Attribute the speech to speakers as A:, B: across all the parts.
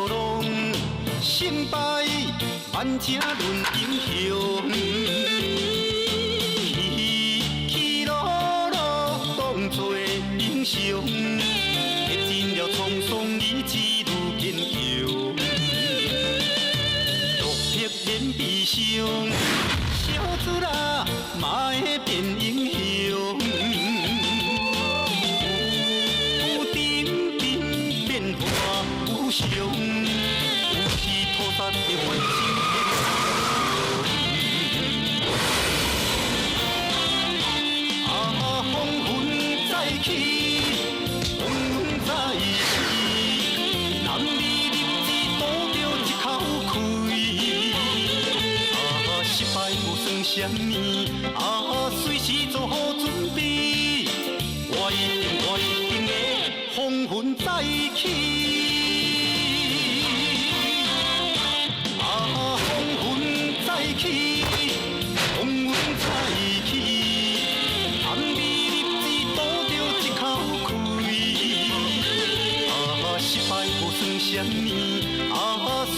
A: 浪，成败万请论英雄。起起落落当作英雄，历尽了沧桑，意志愈坚强。落魄免悲伤，小子啊嘛会变英雄。有阵阵变化无常，有时土沙的环境。啊，风云再起，风云再起，男儿立志赌著一口气。啊，失败无算啥物，啊，随时做好准备。我一定，我一定会风云再起。啊，风云再起，风云再起，男儿立志赌著一口气。啊，失败无算啥物，啊，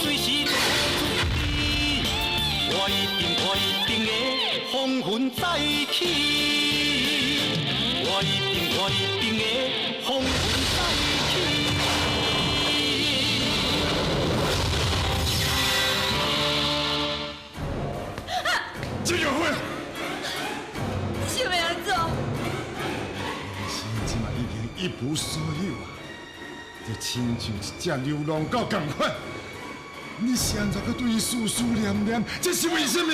A: 随时做好准备。我一定，我一定会风云再起。我一定，我一定会风云再起。
B: 这个会，
C: 你想欲按怎？
B: 心这嘛已经一无所有啊，就亲像一隻流浪狗仝款。你是按怎閣對伊思思念念？這是為什麼？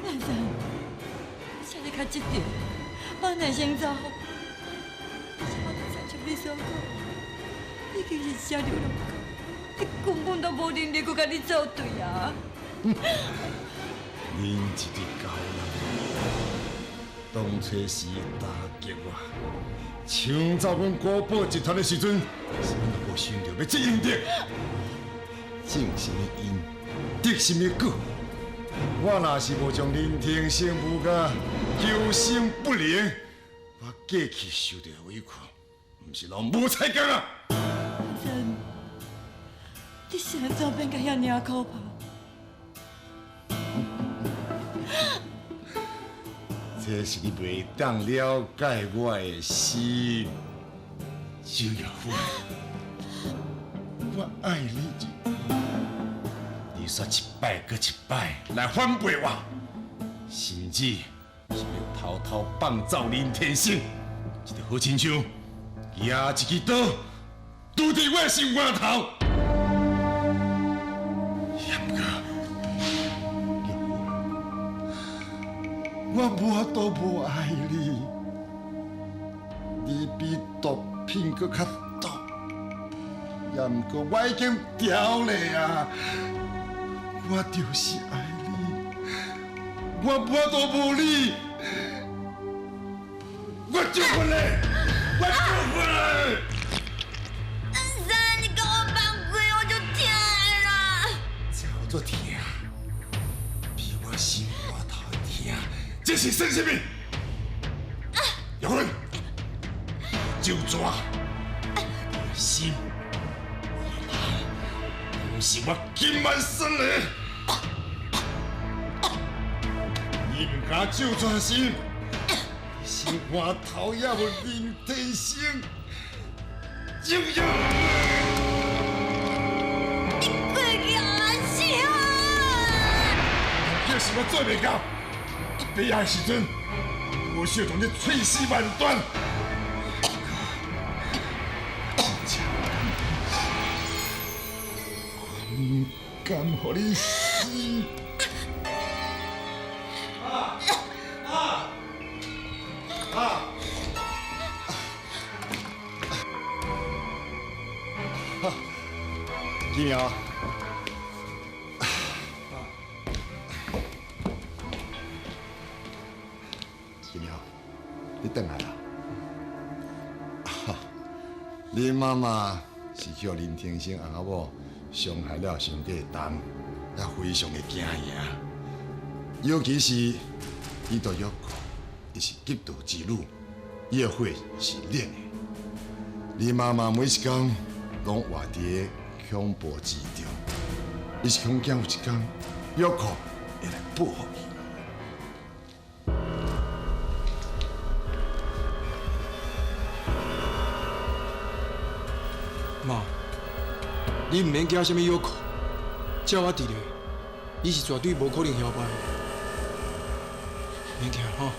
C: 萬山，請你較積極，放耐心走。你這擺就親像你所講，已經是一隻流浪狗，你根本都無能力閣共你作對啊！
B: 恁這隻狗人，當初時打擊我，搶走阮國寶集團的時陣，是阮都無想著欲這樣得。種啥物因，得啥物果。我若是無將林天生誣甲求生不能，我過去受著的委屈，毋是攏無彩工啊！
C: 真，你是按怎變甲遐爾可怕？
B: 這是你袂當了解我的心，周玉芬，我愛你，你煞一擺閣一擺來反背我，甚至是欲偷偷放走林天生，這就好親像舉一支刀，拄佇我的心肝頭。毋過，我無法度無愛你，你比毒品閣較毒，也毋過我已經調咧啊！我就是愛你，我無法度無你，我祝福你，我祝福你。
C: 阿三，你共我放開，我就疼啦！
B: 這叫做疼，比我心肝頭的疼。這是算什麼？玉芬，就怎？你的心，你的腦，攏是我甘願耍的。你毋敢咒詛心，心肝頭也有林天生，就用。
C: 你過去阿生！
B: 這是我做袂到。悲哀時陣，無小從你垂死萬段。我毋甘予你死。啊啊啊！金苗。你轉來啦！你媽媽是去予林天生翁仔某傷害了傷過重，也非常的驚訝。尤其是伊對約克，伊是極道之女，伊的血是冷的。你媽媽每一工攏活佇咧恐怖之中。伊是恐惊有一天，约克会来报复伊。
D: 妈，你毋免惊啥物约克，照我伫咧，伊是绝对无可能嚣摆的。免惊吼。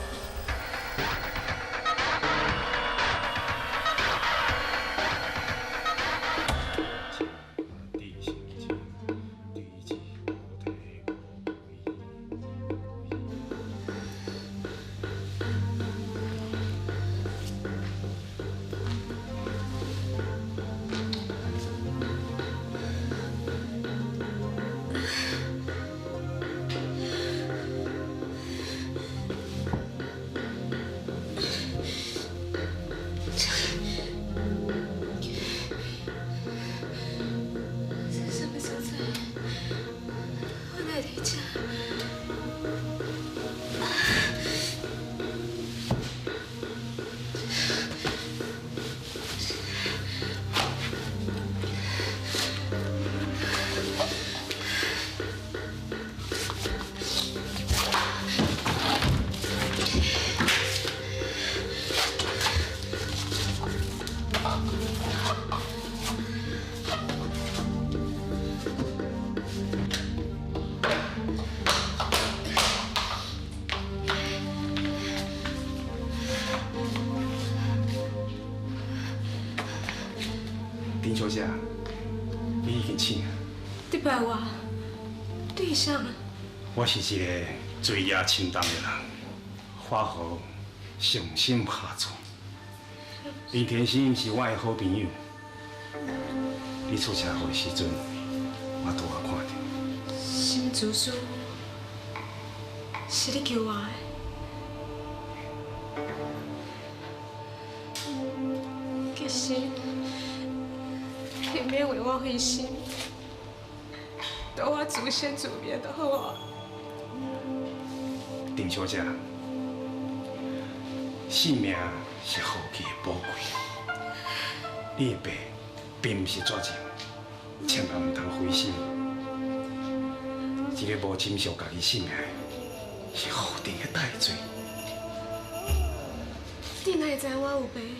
E: 林小姐，你已经醒啊？
F: 你拜我，你是啥？
E: 我是一个罪业深重的人，法号上心下座。林天心是我的好朋友。你出车祸的时阵，我拄仔看到。
F: 心厨师，是你救我的。其实。你免为我费心，都我自生自灭就好啊。
E: 丁小姐，性命是何其的宝贵，你的病并不是绝症，千万毋通灰心。一个无珍惜家己性命的，是何等的大罪。
F: 你哪会知我有病？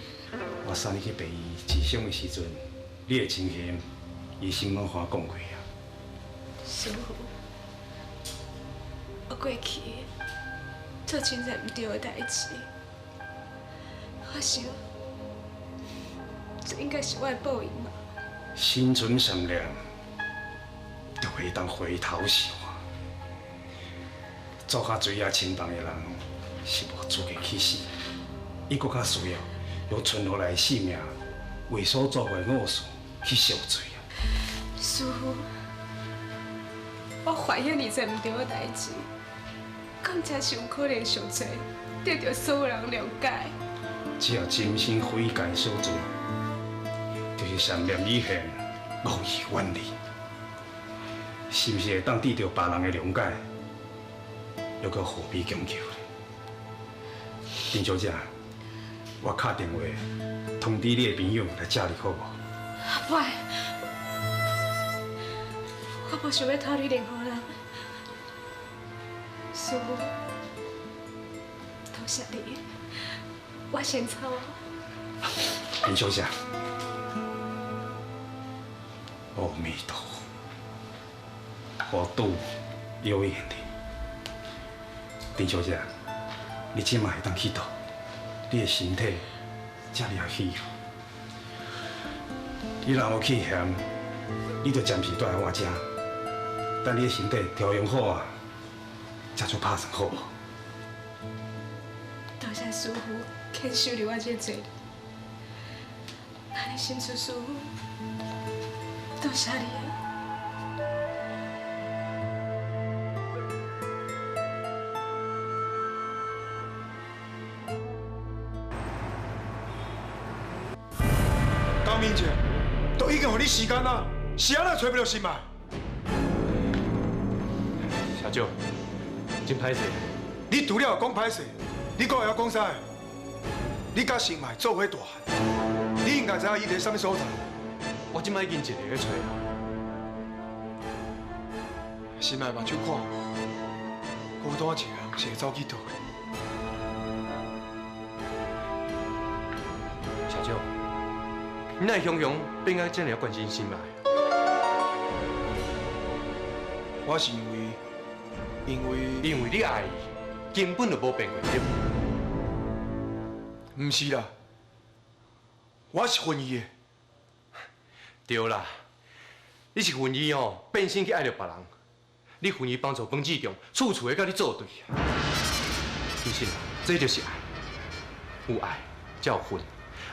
E: 我送你去病院治伤的时阵。你的情形，医生拢和我讲过啊。
F: 师父，我过去做真济毋对的代志，我想这应该是我的报应吧。
E: 心存善良，就会当回头是岸。做较罪业深重的人是无资格去死，伊阁较需要用存落来的性命，为所做过的恶事去赎罪啊！
F: 师父，我发现你这毋对的代志，敢真是有可能赎罪，得到所有人谅解？
E: 只要真心悔改赎罪，就是善念已现，恶意远离，是毋是会当得到别人的谅解？又阁何必强求呢？丁小姐，我敲电话通知你的朋友来接你，好无？
F: 喂，我无想欲拖累任何人。师父，多谢你，我先走。
E: 林小姐，阿弥陀佛，佛度有缘的。林小姐，你这马会当去倒，你的身体这尔虚弱。你若有去嫌，你就暂时蹛佇我遮，等你的身体调养好啊，才做拍算好无？
F: 多谢师父肯收留我这个罪人，那你辛苦师父，多谢你啊！
D: 江明杰，都已经予你时间啊，是按怎揣不著心脉？
G: 小舅，真歹势。
D: 你除了讲歹势，你阁会晓讲啥？你佮新麦做伙大汉，你应该知影伊伫啥物所在。
G: 我这摆已经尽力咧揣啊，
D: 心爱目睭看，孤单一个人是会走去佗位？
G: 社长，你哪会雄雄变到这尔关心心爱？
D: 我是因为
G: 你爱伊，根本就无变过，对
D: 无？毋是啦，我是恨伊的。
G: 对啦，你是恨伊哦，变心去爱著别人。你恨伊帮助彭志强，处处会佮你作对。其实这就是爱，有爱才有恨，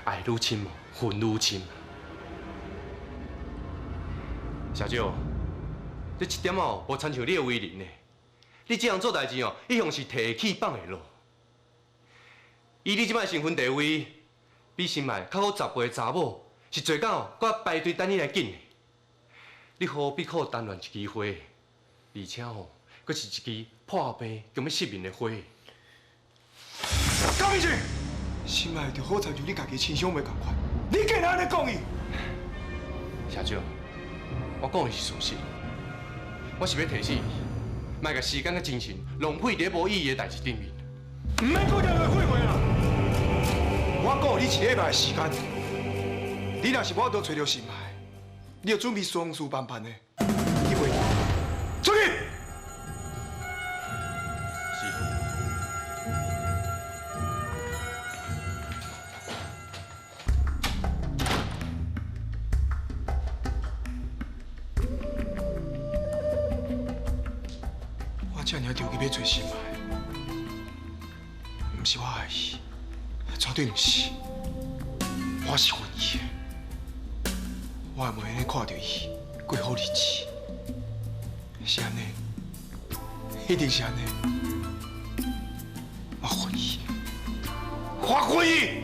G: 爱愈深，恨愈深。社长，这一点哦，无亲像你的为人呢。你这样做代志哦，一向是提起放会落。以你这摆身份地位，比心爱较好10倍的查某，是做到阁排队等你来紧的。你何必靠单恋一支花？而且吼，阁是一支破病强欲失明的花。
D: 高明志，心爱就好亲像你家己亲生袂仝款，你竟然按呢讲伊？
G: 社长，我讲的是事实，我是欲提醒伊，莫共时间佮精神浪费伫无意义的代志顶面。
D: 毋免阁任何废话啦！我阁予你一礼拜的时间，你若是无法度揣著心爱，你就准备双输万万的去卖。出去。
G: 是。
D: 我这尔着急欲揣心爱，毋是我爱伊，绝对毋是。我是恨伊的，我会袂用看著伊过好日子。是按呢，一定是按呢。我恨伊，我恨伊。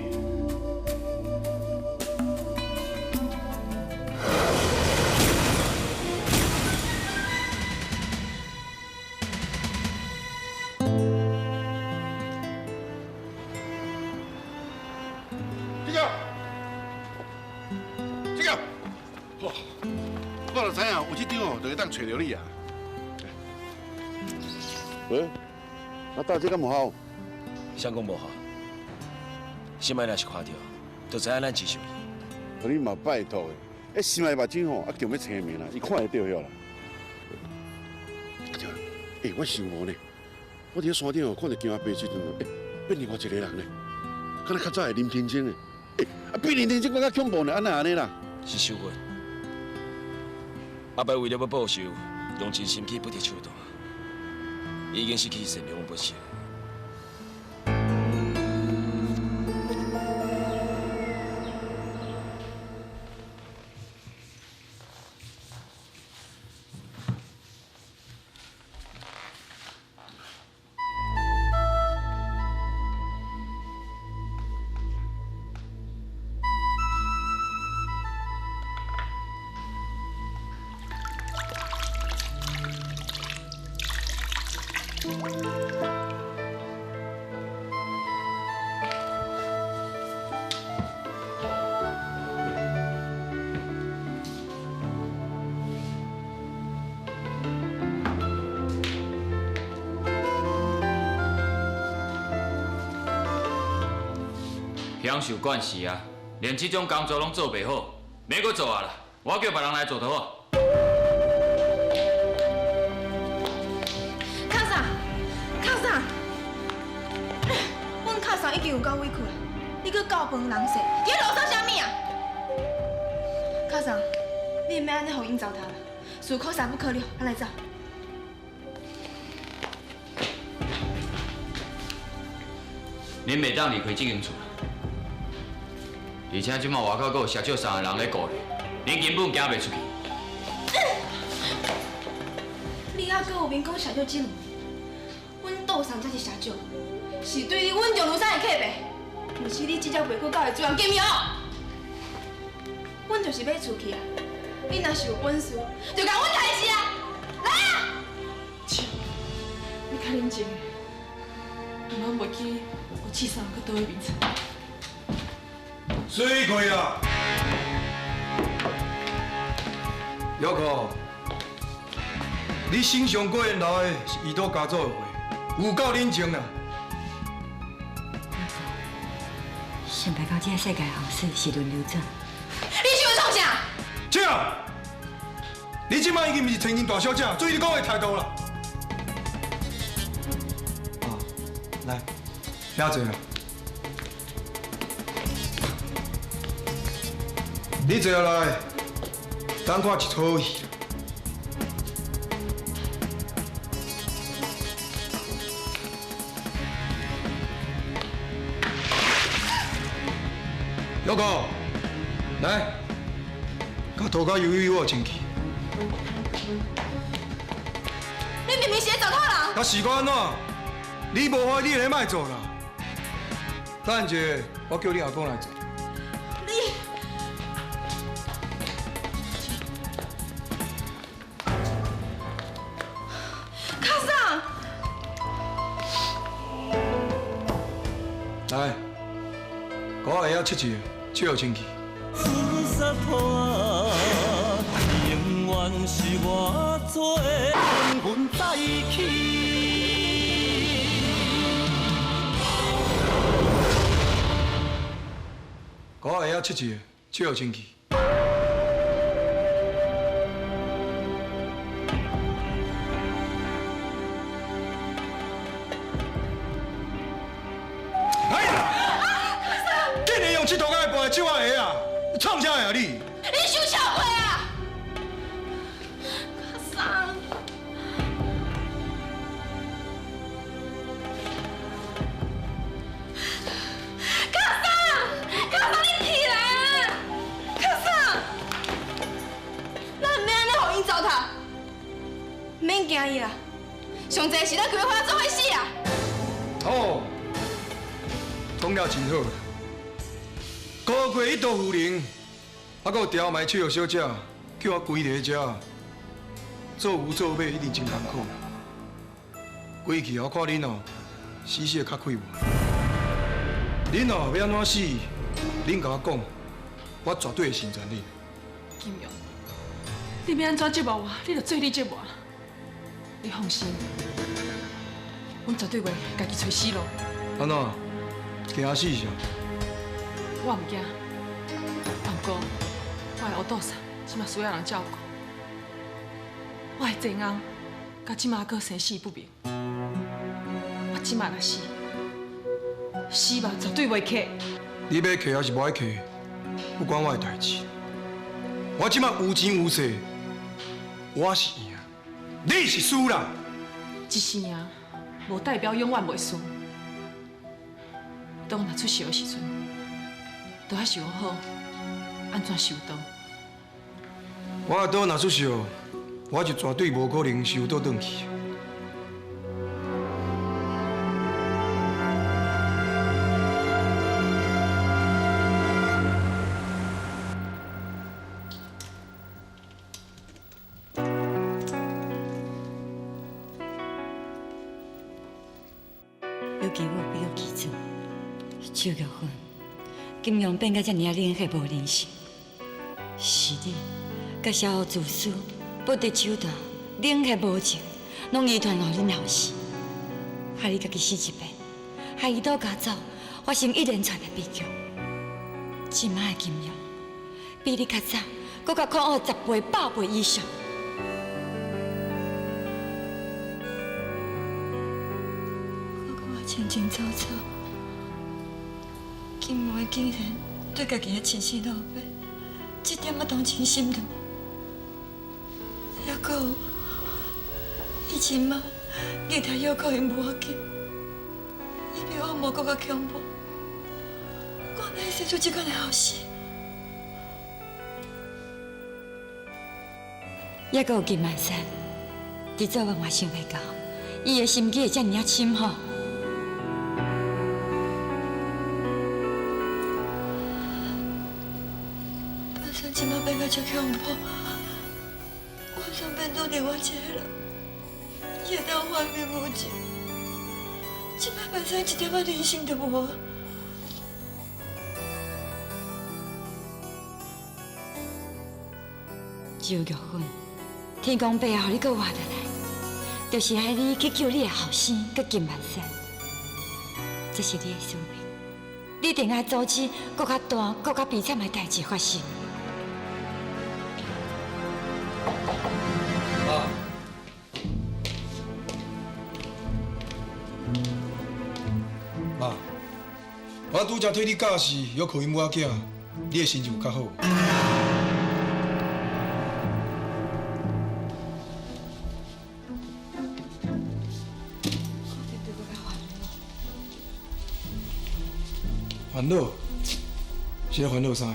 B: 这个，这个，哦，我就知影有这张哦，就会当揣著你啊。
H: 喂，啊，大姐敢无效？
I: 啥讲无效？心爱若是看著，就知影咱支持伊。
H: 啊，你嘛拜托的，心爱目睭吼，啊，强欲清明啦，伊看会著遐啦。对，我想无呢，我伫山顶哦，看著金阿伯时阵，变另外一个人呢，敢若较早的林天清的，啊，比林天清阁较恐怖呢，按怎按呢啦？
I: 是受训。阿伯为了欲报仇，用尽心机不择手段。已经失去善良本性。
J: 享受惯势啊，连这种工作拢做袂好，免阁做啊啦！我叫别人来做就好。
K: 卡嫂，卡嫂，阮卡嫂已经有够委屈啦，你阁教饭人势，伫咧啰嗦啥物啊？卡嫂，你毋免按呢予𪜶糟蹋啦，事可杀不可了，咱来走。
J: 恁袂当离开这间厝。而且这马外口阁有社少三个人咧顾你，恁根本行袂出去。
K: 你犹阁有面讲社少这两字？阮杜桑才是社少，是对你阮长如山的客白，毋是你这只袂去狗的主人金鱼。阮就是欲出去啊！你若是有本事，就共阮开始啊！来啊！
L: 姐，你较冷静，我袂记有试送去佗位眠床。
B: 水开啊！
D: 有可，你身上果然留的是伊多家族的血，有够冷静啦。
C: 想袂到这个世界后事是轮流转。
K: 你想要创啥？
D: 姐，你这摆已经毋是千金大小姐，注意你讲话态度啦。啊，来，遐坐啦。你坐下来，等看一出好戏。小哥，来，共涂甲油油我清气。
K: 你明明是咧糟蹋人！
D: 啊，是讲按怎？你无欢喜，你咧莫做啦。等下，我叫你阿公来做。
K: 你，卡桑，
D: 来，我会晓切一个。笑清气。
A: 永远是我做的。风云再起。
D: 我会晓切一个，笑清气。手仔鞋啊！你创啥呀你？
K: 你伤超过啊！卡桑，卡桑，卡桑，你起来啊！卡桑，咱毋免按呢予𪜶糟蹋，免惊伊啦。上济是咱规家做伙死啊！
D: 哦，讲了真好。高过一刀夫人，还阁有刁埋手小姐，叫我规伫遮，做牛做马一定真艰苦。归去我看恁哦，死死会较快活。恁哦欲按怎死，恁共我讲，我绝对会成全恁。
L: 金勇，你欲按怎折磨我，你就做你折磨。你放心，阮绝对袂家己揣死路。
D: 按怎？惊死是？
L: 我毋惊，不过我的乌肚嫂这马需要人照顾，我的济翁到这马阁生死不明，我这马若死，死嘛绝对袂客。
D: 你欲客还是无爱客，不关我的代志。我这马有钱有势，我是赢，你是输啦。
L: 一时赢，无代表永远袂输。当若出事的时阵，都爱想好按怎收刀。
D: 我的刀若出鞘，我就绝对无可能收倒转去。
C: 尤其我比较记住，周玉芬。金庸变甲遮尔仔冷血无人性，是你佮小学自私、不择手段、冷血无情，拢遗传予恁后生，害你家己死一遍，害伊倒家走，发生一连串的悲剧。这摆的金庸比你较早，阁较可恶10倍、100倍以上。我看清清楚楚。金梅竟然对家己的亲生老爸这点仔同情心都无，犹阁有以前嘛，虐待犹阁因无要紧，伊比我无阁较恐怖，我哪会生出这款的后生？犹阁有金万山，伫做梦嘛想袂到，伊的心机会遮尔仔深吼。这马变甲足恐怖，我想变做另外一个人，伊会当幻灭无情。这摆本身一点仔人性都无。周玉芬，天公伯予你阁活落来，就是爱你去救你的后生，佮金万山，这是你的使命。你一定爱阻止阁较大、阁较悲惨的代志发生。
D: 妈，妈，我拄才替你教示，约考因母仔囝，你的心情有较好无？烦恼？是咧烦恼啥？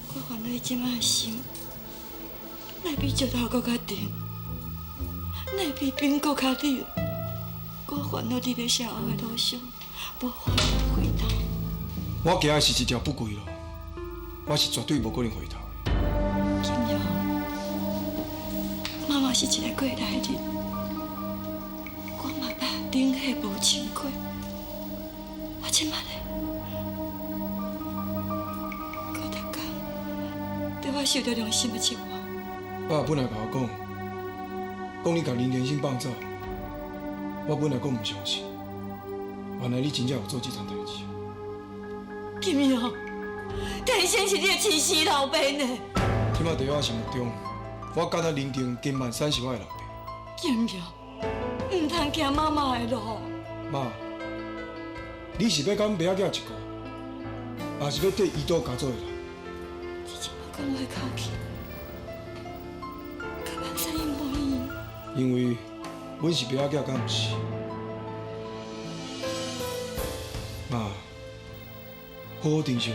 C: 我烦恼伊这摆的心，哪会比石头阁较沉？哪会比冰阁较冷？我烦恼你欲写后的路上，无法度回头。
D: 我行的是一条不归路，我是绝对无可能回头的。
C: 金阳，妈妈是一个过来人。顶下无穿过，我这摆咧，阁逐工对我受著良心的折磨。
D: 爸本来共我讲，讲你共林天星放走，我本来讲毋相信，原来你真正有做这层代志。
C: 金阳，天星是你的亲生老爸呢。
D: 这摆伫我心目中，我敢若认定金万山是我的老爸。
C: 金阳。毋通行妈妈的路。
D: 妈，你是欲佮阮爸仔囝一个，还是欲缀伊岛家族的人？
C: 你这摆讲话口气，佮万山一模一样。
D: 因为阮是爸仔囝，敢毋是？妈，好好珍惜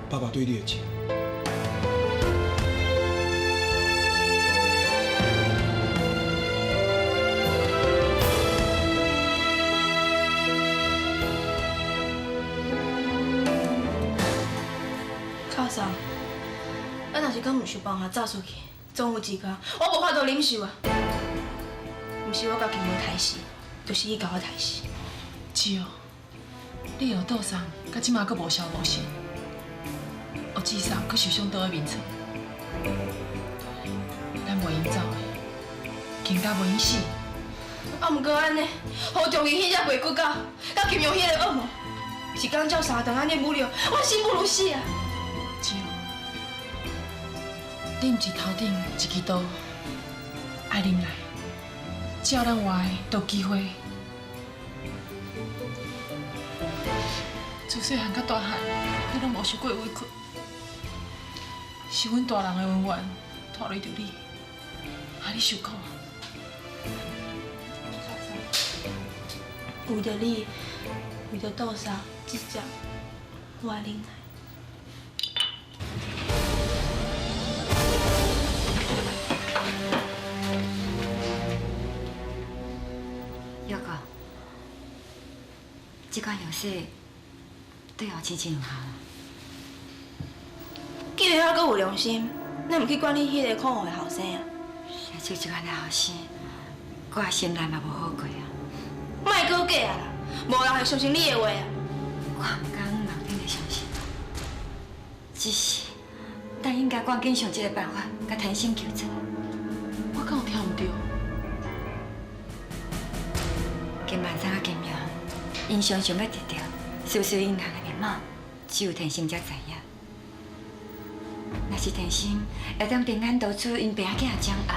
D: 爸爸对你的情。
K: 讲毋想放下走出去，总有一天我无法度忍受啊！毋是我共金阳刣死，就是伊共我刣死。
L: 是哦，你后倒送，到这马阁无消无息，吴志松阁受伤倒在眠床，咱袂用走的，更加袂用死。
K: 啊，毋过按呢，何忠义彼只白骨狗，佮金阳彼个恶魔，一工照三顿按呢侮辱，我生不如死啊！
L: 你毋是头顶一支刀，爱忍耐，只要咱活的，就有机会。自细汉到大汉，你拢无受过委屈，是阮大人的恩怨拖累著你，害你受苦。
K: 为著你，为著杜莎、姊姊，我会忍耐。
C: 玉哥，这款药水对后生真有效。
K: 既然还阁有良心，你毋去管你彼个可恶的后生啊？
C: 社这款的后生，我心内嘛无好过啊。
K: 莫阁假啊啦，无人会相信你的话啊。
C: 我毋敢盲目的相信，只是咱应该赶紧想一个办法，共天生救出来。
L: 我敢有听毋对？
C: 金万山佮金阳，𪜶常想欲得著私私银行的密码，只有天生才知影。若是天生会当平安逃出𪜶爸仔囝的掌握，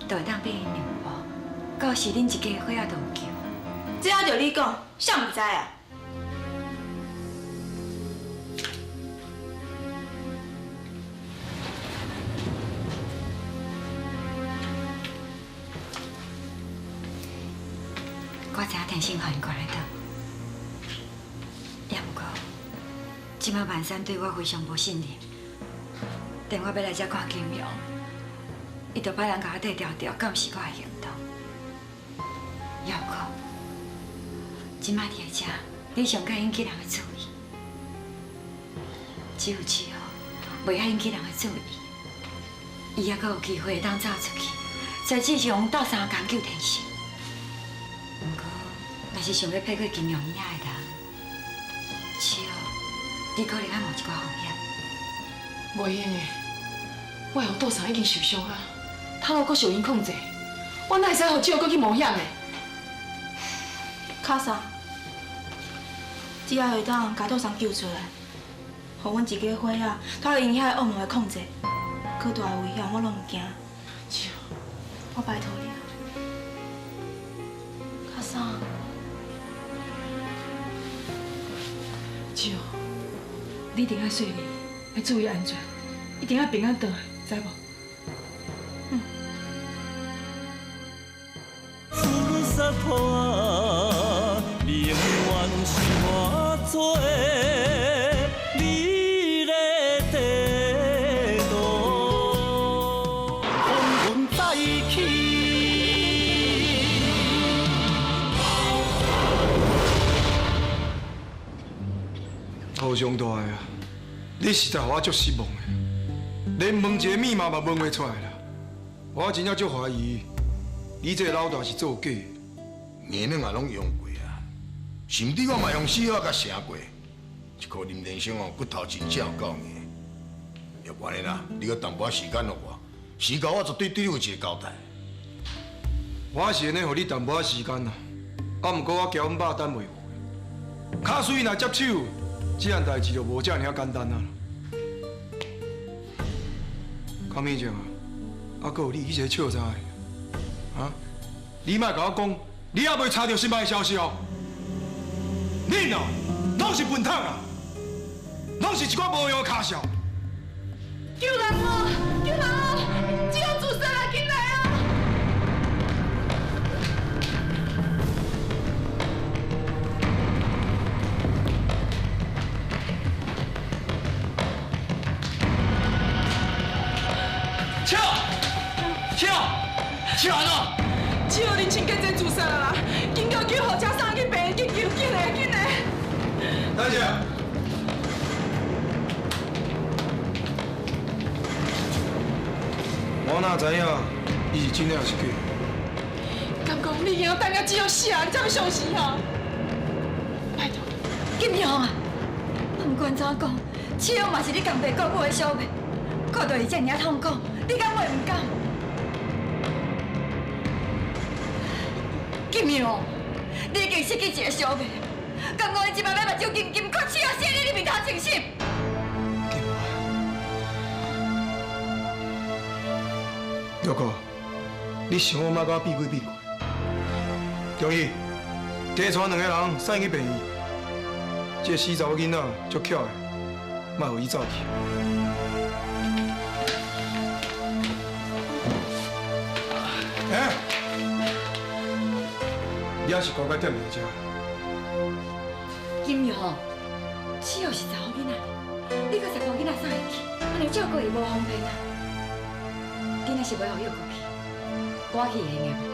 C: 就会当变𪜶让步，到时恁一家伙仔都有救。
K: 这还著你讲，谁毋知啊？
C: 我知影天生予𪜶关咧倒，也毋过，这摆万山对我非常无信任，等我欲来遮看金阳，伊就派人共我缀牢牢，监视我的行动。也毋过，这摆伫遮，你上该引起人的注意，只有志豪袂爱引起人的注意，伊犹阁有机会会当走出去，找志雄斗相共救天生。毋过，若是想欲骗过金阳伊遐的人，志豪，你可能爱冒一寡风险。
L: 袂用的，我的后肚上已经受伤啊，头路阁受𪜶控制，我哪会使予triệu阁去冒险的？
K: 卡莎，只要会当共杜桑救出来，予阮一家伙仔脱离𪜶遐个恶魔的控制，阁大的危险我拢毋惊。我拜托你，卡莎。
L: triệu，你一定爱细腻，爱注意安全，一定爱平安转来，知无？
A: 破，命运是偌多美丽地图。风云再起。
D: 头上大的啊，你实在予我足失望的，连问一个密码嘛问袂出来啦。我真正足怀疑，你这个老大是做假的。
B: 硬软也拢用过啊，甚至我嘛用死法共成过。这颗林连生哦，骨头真正有够硬。要不按呢啦，你阁淡薄仔时间予我，时到我绝对对你有一个交代。
D: 我是会予你淡薄仔时间啦，啊，毋过我惊阮爸等袂赴，卡水若接手，这项代志就无遮尔仔简单啊。康美静啊，啊，阁有你彼个笑查的，啊，你莫共我讲。你还未查著新的消息哦？恁哦，拢是笨桶啊，拢是一寡无用的跤數。
L: 救人哦！救人哦！只有自杀啦，紧来啊！
J: 笑，笑，笑安怎？
L: 只有林清建真自杀啦！紧叫救护车送去病院急救，紧来紧来！
D: 等下，我哪知影伊是真的还是假？
L: 敢讲你已经等到只有死啊，你才欲相信啊？拜托，
C: 金勇啊，不管怎讲，triệu嘛是你共爸顾母的小妹，看到伊遮尔仔痛苦，你敢会毋甘？金勇，你已经失去一个小妹，敢讲你这摆欲目睭金金，看triệu死你，你面头清醒？
D: 六哥，你想我莫佮我比过比过？中医，加带两个人送去病院。这个死查某囡仔足巧的，莫予伊走去。欸你还是乖乖踮伫遮。
C: 金勇，triệu是查某囡仔，你阁十个囡仔送伊去，按呢照顾伊无方便啊。囡仔是袂予伊过去，我去会用的无？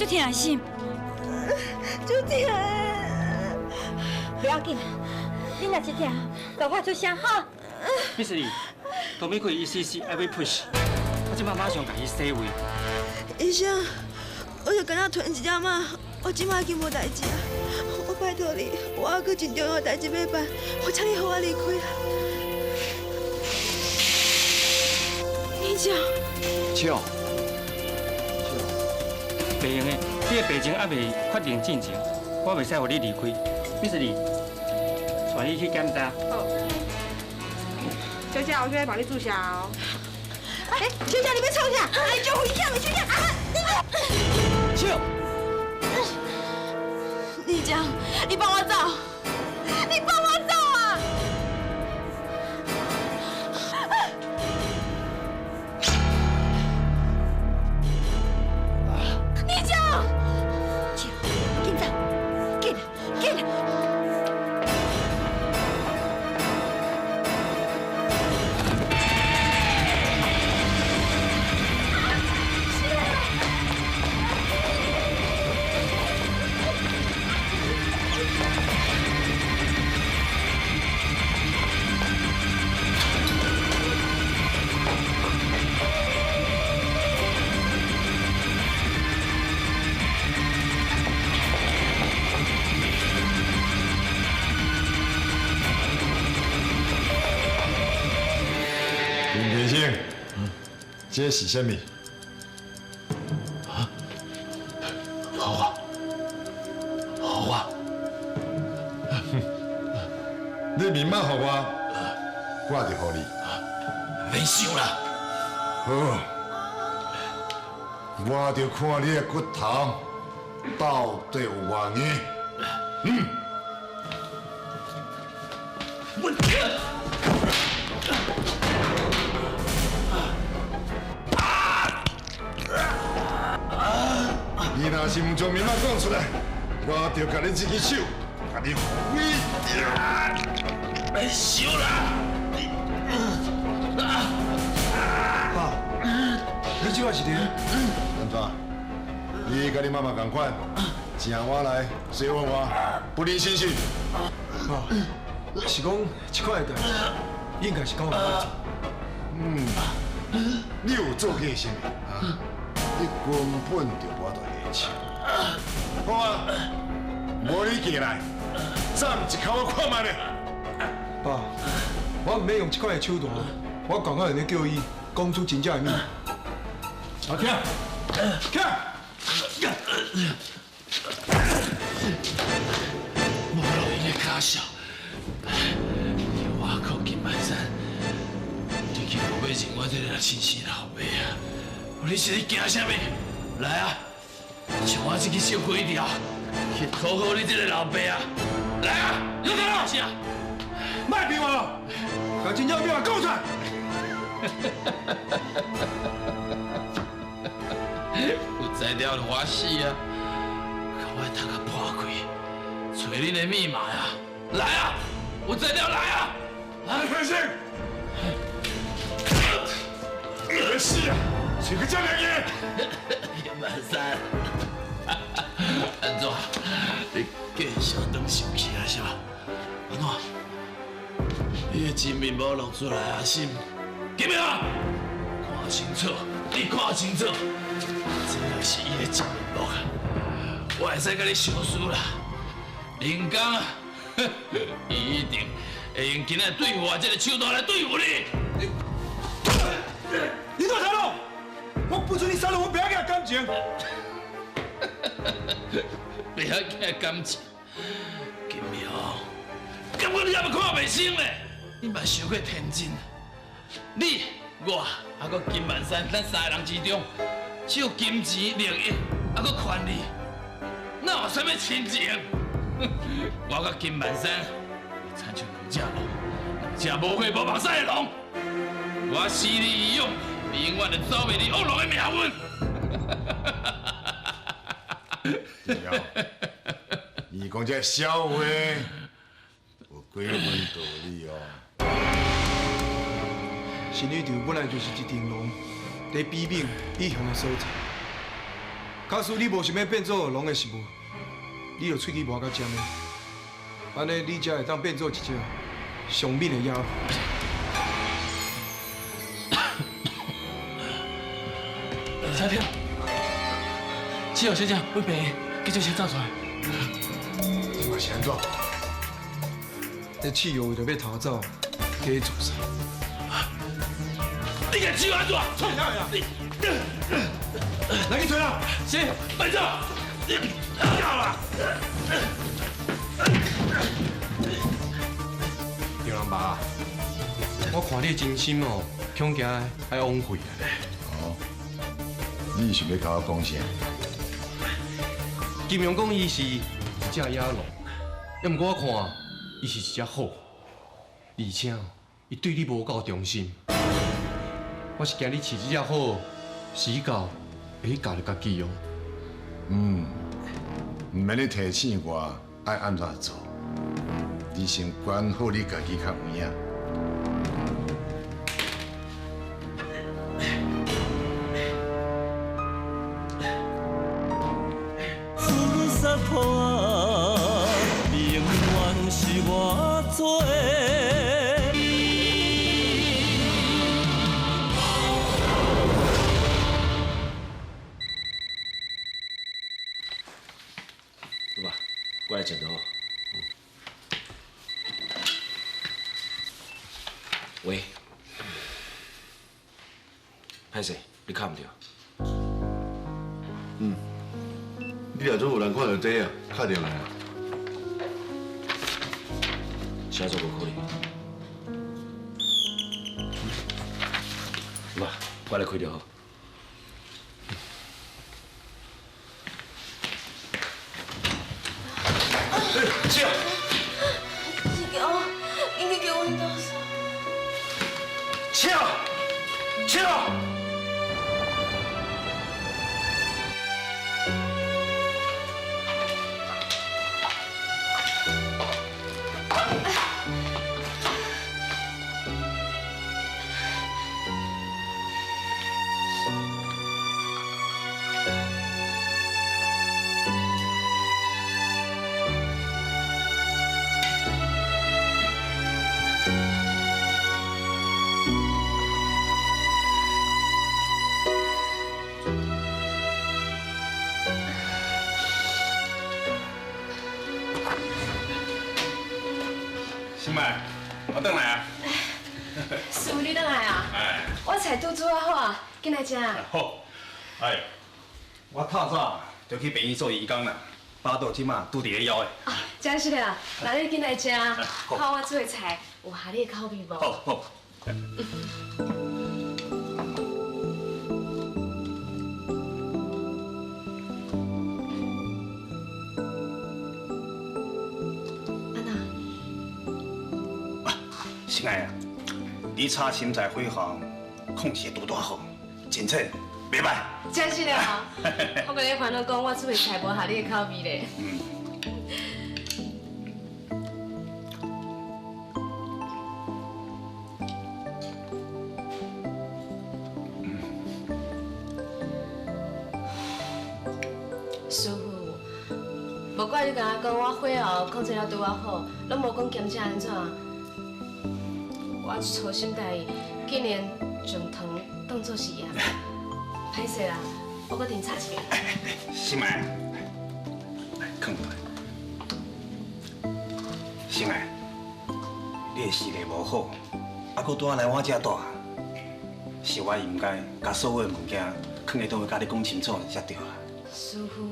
C: 疼心，
K: 足疼。
C: 不要紧，你若是疼，就发出声哈。
E: Miss 李，唐美贵医师是爱要 push，我这摆马上共伊洗胃。
K: 医生，我就敢若吞一点仔，我这摆已经无代志啊。我拜托你，我还阁真重要的代志欲办，我请你予我离开啊。医生，triệu。
E: 袂用的，你的病情还未确定进程，我袂使予你离开。Miss 李，带你去检查。
F: 好。小姐，我现在帮你注射哦。
K: 哎，小姐，你欲创啥？哎，足危险的，小姐啊！triệu。李江，你帮我走，你帮我走啊！李江，
C: 紧走，紧紧！
K: 李
B: 這是啥物？
I: 啊？好啊，好啊！
B: 你密码予我，我就予你。
I: 免想啦。
B: 好，我就看你的骨头到底有偌硬。嗯。你若是毋将密码讲出来，我就共你这支手，共你毁掉。
I: 免想啦！
D: 爸，你这摆是伫？
B: 安怎？你佮你妈妈仝款，请我来，说服我，不离心信。
D: 爸，是讲这款的代志，应该是交予我做。
B: 嗯，你有做过啥物啊？你根本就无法度下手。好啊，无你过来，斩一口我看觅咧。
D: 爸，我毋免用这款的手段，我刚刚会叫伊讲出真正的秘密。阿起来，起来！
I: 无路用的卡笑，我靠金万山，你去无要认我这个亲生老爸啊？你是咧惊啥物？来啊，将我这支手毁掉，去讨好你这个老爸啊！来啊，你讲啥？
D: 莫骗我，共真正秘密讲出来。
I: 有才调就欢喜啊！共我头壳破开，揣恁的密码啊！来啊！有才调来啊！
B: 啊，开心！别死啊！找个这么硬！
I: 叶万山，安怎？你继续当生气啊是吧？安怎？你的真面目露出来啊是？金明，看清楚，你看清楚，这就是伊的真面目啊！我会使佮你相输啦，林刚啊，伊一定会用今仔对付我这个手段来对付你。
D: 你做啥咯？我不准你杀了我爸仔感情。
I: 爸仔感情，金明，感觉你还未看袂清咧？你嘛伤过天真。你、我，还阁金万山，咱三个人之中，只有金钱、利益，还阁权力，哪有啥物亲情？我佮金万山，亲像两只龙，两只无血无目屎的龙。我死你伊勇，你永远就走袂离恶龙的命运。
B: 你讲这笑话，有几分道理哦？
D: 新宇宙本来就是一条龙，伫比猛比雄的所在。假使你无想欲变做龙的食物，你就喙齿磨甲尖的，按呢你才会当变做一只上猛的野龙。
I: 小天，七号小姐，阮病院急救车走出来。
B: 这嘛是按怎？
D: 这试药为著欲逃走，加自杀。
I: 你共手按怎？
D: 创啥呀？你来去揣啦！
I: 是，慢走。你
B: 到啦！
G: 张人爸，我看你真心哦，恐惊爱枉费啊。
B: 哦，你想欲共我讲啥？
G: 金庸讲伊是一只野狼，也毋过我看伊是一只虎，而且伊对你无够忠心。我是惊你饲这只虎，死到会去教著家己哦。
B: 嗯，毋免你提醒我爱按怎做，你先管好你家己较有影。
A: 自杀破，命运是我做的。
I: 对吧？过来食就好。喂，歹势，
M: 你敲毋著？
H: 嗯，你若总有人看著这啊，敲电话啊。
M: 啥做无可能？无，我来开就好。
G: 笑。
K: 志强，应该叫阮倒送。
G: 笑，笑。
E: 新麦，我转来啊！
F: 师傅，你转来啊？
E: 哎，
F: 我菜拄煮好啊，紧来食。
E: 好。哎，我透早就去病院做义工啦，巴肚这马拄伫咧枵的。
F: 啊，真是的，那你紧来食，看我煮的菜有合你的口味无？
E: 好好。亲爱啊，你炒心菜火候控制拄拄好，真脆，袂歹。
F: 真是的哦，我阁咧烦恼讲我煮的菜无合你的口味咧。
E: 嗯。
F: 师傅，无怪你共我讲我火候控制了拄仔好，拢无讲兼且按怎。我粗心大意，竟然将糖当作是盐，歹势啦，我阁重炒一遍。
E: 心爱，来，囥落来。心爱，你的视力无好，啊，阁拄仔来我遮住，是我应该共所有的物件囥伫佗位，共你讲清楚才对啊。
F: 师傅，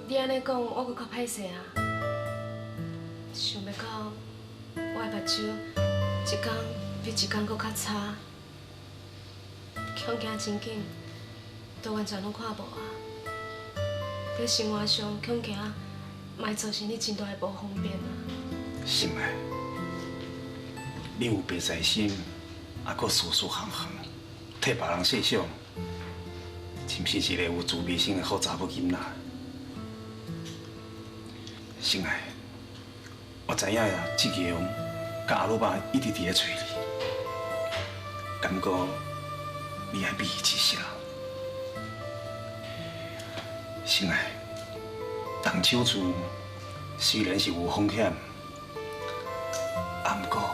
F: 你按呢讲，我阁较歹势啊。想欲到我的目睭一工比一工阁较差，恐惊真紧，都完全拢看无啊！伫生活上恐惊，嘛会造成你真大的无方便啊。
E: 心爱，你有白在心，啊，阁事事项项替别人设想，真是一个有慈悲心的好查某囡仔。心爱，我知影呀，志强佮阿鲁巴一直伫咧揣你，敢过你爱比伊一世人。心爱，动手术虽然是有风险，啊，毋过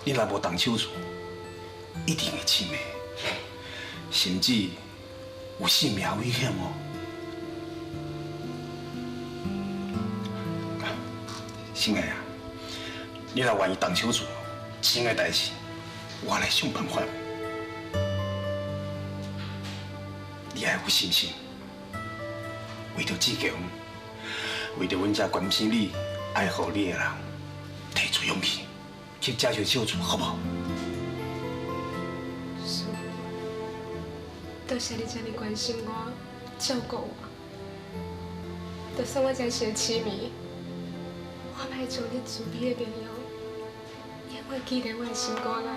E: 你若无动手术，一定会痴迷，甚至有性命危险哦。心爱啊，你若愿意动手术，钱的代志我来想办法。你爱有信心，为著志强，为著阮遮关心你、爱护你的人，提出勇气去接受手术，好无？
F: 师父，多谢你这呢关心我、照顾我。就算我真是会痴迷，我嘛会将你慈悲的面容永远记伫我的心肝内。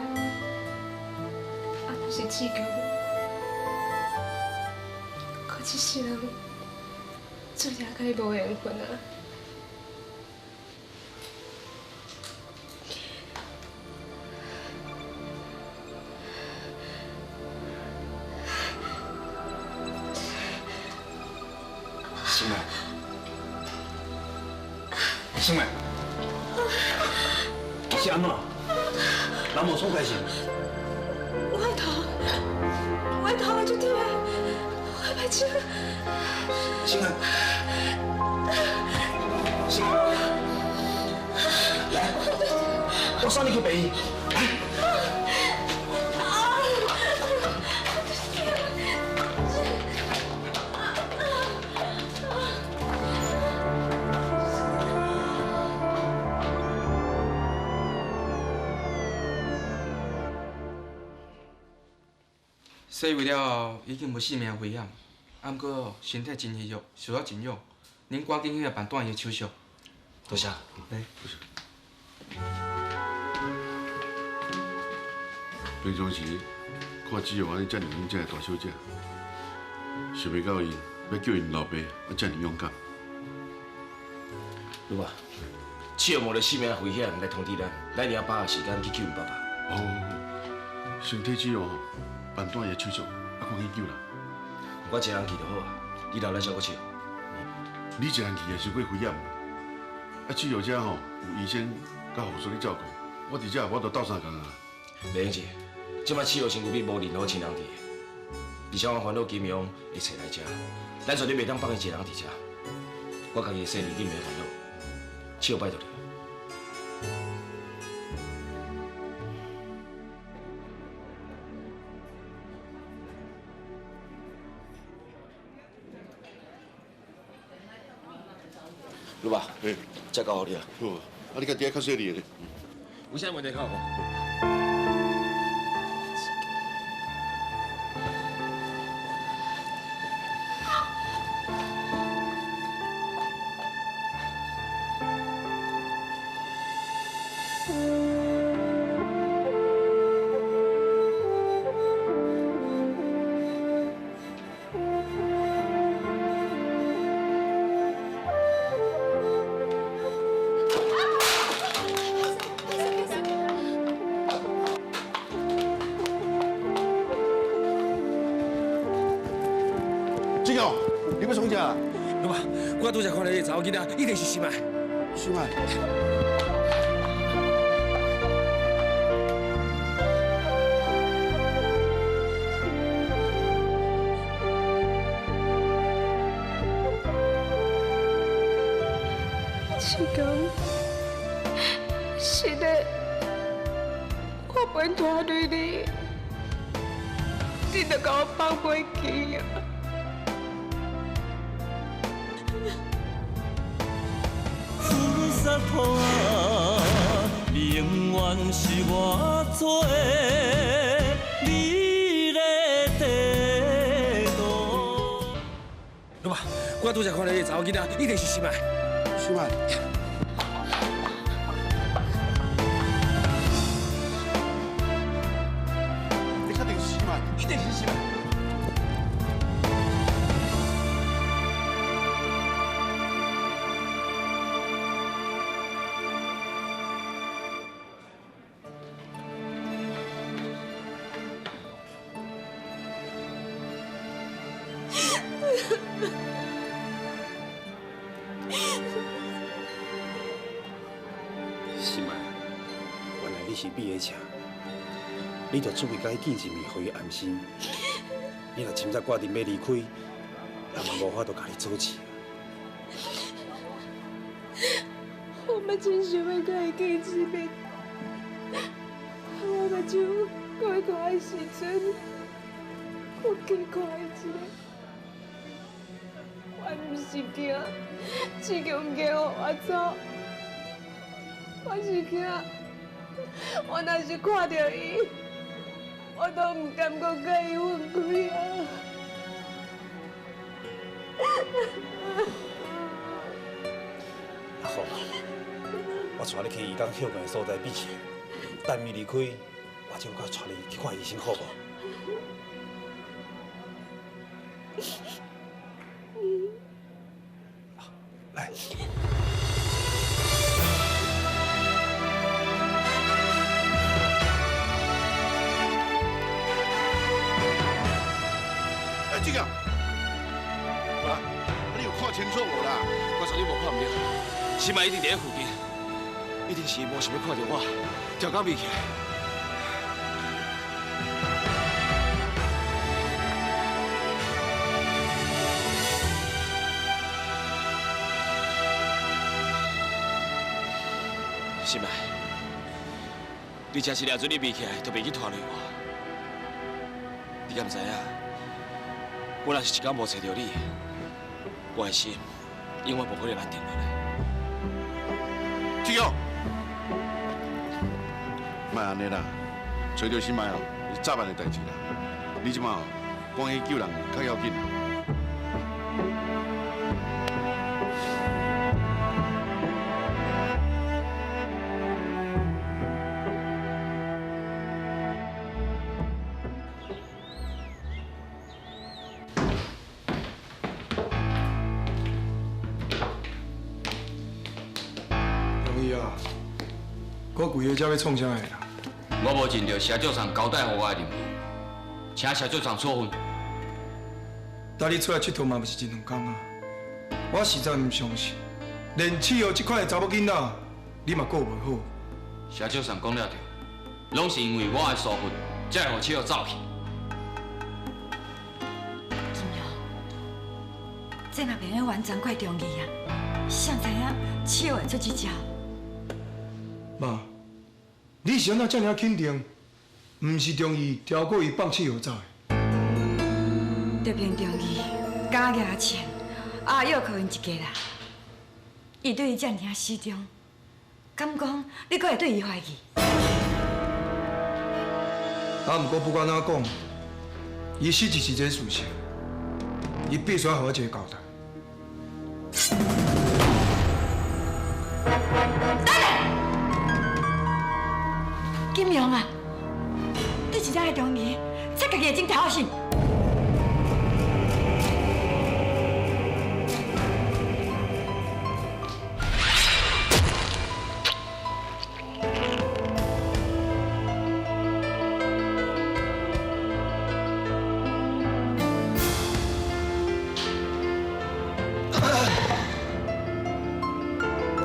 F: 啊，若是志强，可这世人注定佮伊无缘分啊。
E: 心爱，心爱，是按怎？人无爽快是？
F: 我的头，我的头会足痛的，我的目睭。
E: 心爱，心爱，来，我送你去病院。来。
N: 洗胃了后已经无性命危险，啊，毋过身体真虚弱，需要真药，恁赶紧去办断伊的手续。
M: 多谢。
N: 来。
H: 平常时看子玉按呢遮尔阮这个大小姐，想袂到伊欲救𪜶老爸，啊遮尔勇敢。
M: 女爸，子玉冒著性命危险来通知咱，咱一定要把握时间去救𪜶爸爸。
H: 哦，先替子玉办断伊的手续，啊，赶紧救人。
M: 我一个人去就好啊，你留来照顾子玉。
H: 你一个人去也伤过危险。啊，子玉遮吼有医生佮护士咧照顾，我伫遮无法度斗相共啊。
M: 袂用紧，这摆子玉身躯边无任何亲人伫，而且我烦恼金庸会揣来遮，咱绝对袂当放伊一个人伫遮。我家己会说你，你袂烦恼。子玉拜托你。女爸，这交予你啊。
H: 好，啊，你家己爱较细腻的。
M: 有啥问题敲我？
H: 志强，你欲创啥？
M: 老爸，我拄才看到彼个查某囡仔，一定是心爱。
H: 心爱。
F: 志强，是的，我袂拖累你，你就共我放飞去啊！
A: 风沙土啊，永远是我做的美丽地图。
M: 老爸，我拄才看到彼个查某囡仔，一定是心爱。
H: 心爱。你确定是心爱？
M: 一定是心爱。
E: 心爱，原来你是美的车，你著出去共伊见一面，予伊安心。你若深早决定欲离开，人嘛无法度共你阻止。
F: 我嘛真想欲共伊见一面，我目睭阁看的时阵，我加看伊一下。我毋是惊，志强惊予我走，我是惊，我若是看著伊，我都毋甘阁共伊分开啊！
E: 阿好，我带你去伊讲歇睏的所在避雪，等伊离开，我就阁带你去看医生，好无？来。
H: 哎，这个，啊，你有看清楚无啦？
M: 我绝对无看毋著，心爱一定伫咧附近，一定是伊无想欲看著我，跳到避起来。心爱，你真是掠准你避起来，就袂去拖累我。你敢知影？我若是一工无揣著你，我的心永远无可能安定落来。
H: 志强，莫按呢啦，揣著心爱哦，是早晚的代志啦。你這馬趕去救人較要緊。
D: 中醫啊，我规个遮欲创啥的啦？
J: 我无尽著社长上交代予我的任务，请社长上处分。
D: 带你出来𨑨迌嘛，毋是一两工啊。我实在毋相信，连七号这款的查某囡仔，你嘛顾袂好。
J: 社长上讲了对，拢是因为我的疏忽，才会予七号走去。
C: 金阳，这嘛袂用完全怪中义啊，谁知影七号会出这招？
D: 妈，你是按怎这尔肯定？毋是中义调过伊放七号走的？
C: 德平中义敢举枪，阿约靠𪜶一家人，伊对伊这尔死忠，敢讲你阁会对伊怀疑？
D: 啊，毋过不管怎讲，伊死就是这个事实，伊必须爱予我一个交代。
C: 金阳啊，你是怎个中义？切家己的整条线。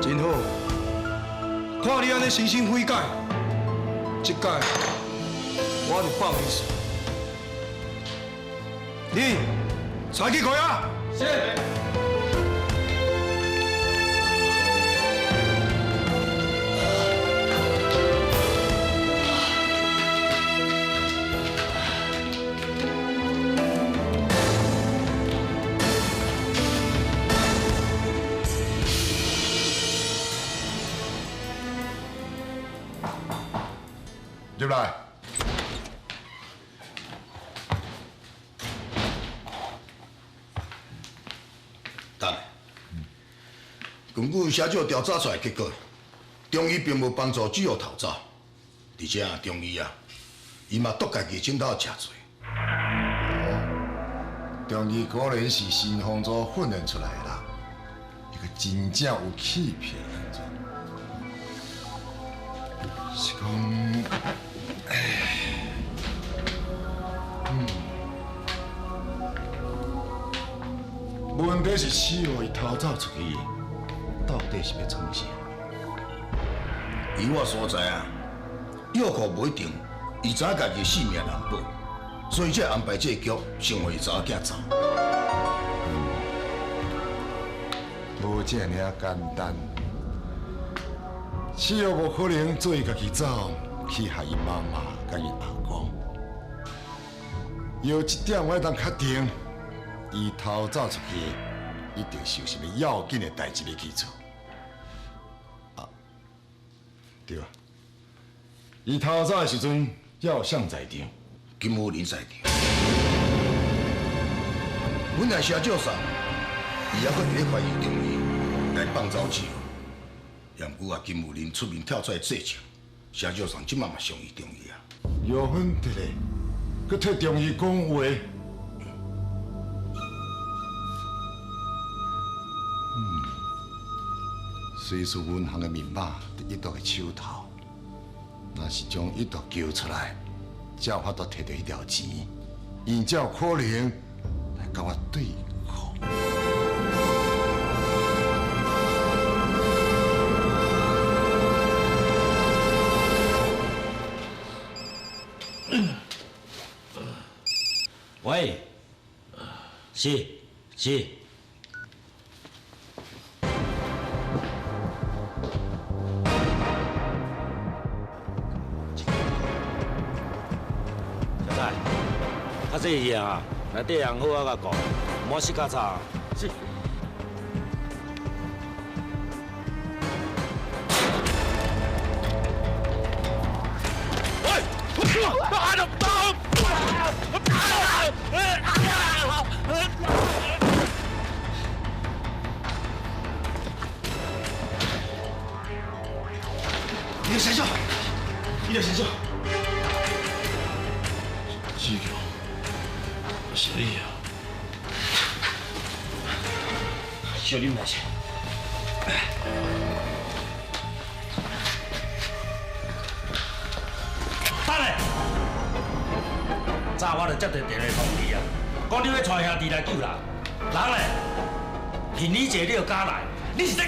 D: 真好，看你按呢诚心悔改，这摆我就放你死。你带去扣押。
I: 是。
B: 入来。
O: 等下，根据社长调查出来结果，中医并无帮助主要逃走，而且啊，中医啊，伊嘛督家己枕头食醉。
B: 哦，中医果然是新风组训练出来的啦，一个真正有气魄的人。是讲，哎，问题是七号伊偷走出去，到底是欲创啥？
O: 以我所知啊，药库无一定，伊知影家己性命难保，所以才安排这个局，先予伊查某囝走。
B: 无这尔仔简单。七号无可能做伊家己走，去害伊妈妈佮伊阿公。有一点我会当确定，伊偷走出去，一定是有啥物要紧的代志欲去做。啊，对啊，伊偷走的时阵，有谁在场？
O: 金夫人在场。本来社长送，伊犹阁伫咧怀疑中医来放走七号。也毋过啊，金夫人出面跳出来作证，社长送这马嘛相信中医啊。
B: 姚芬伫咧，阁替中医讲话。瑞士银行的密码伫一度的手头，若是将一度救出来，才有法度提著彼条钱，𪜶才有可能来共我对抗。
P: 喂，是是。小蔡，较细去啊，内底人好好共顾，莫死较差。
I: 是。
P: 喂！
M: 你个谁做？你个谁做？
I: 志强，是你啊！
M: 小啉来者。
P: 等下，早我就接到电话通知啊，讲你欲带兄弟来救人，人咧？凭你这你就敢来？你是在？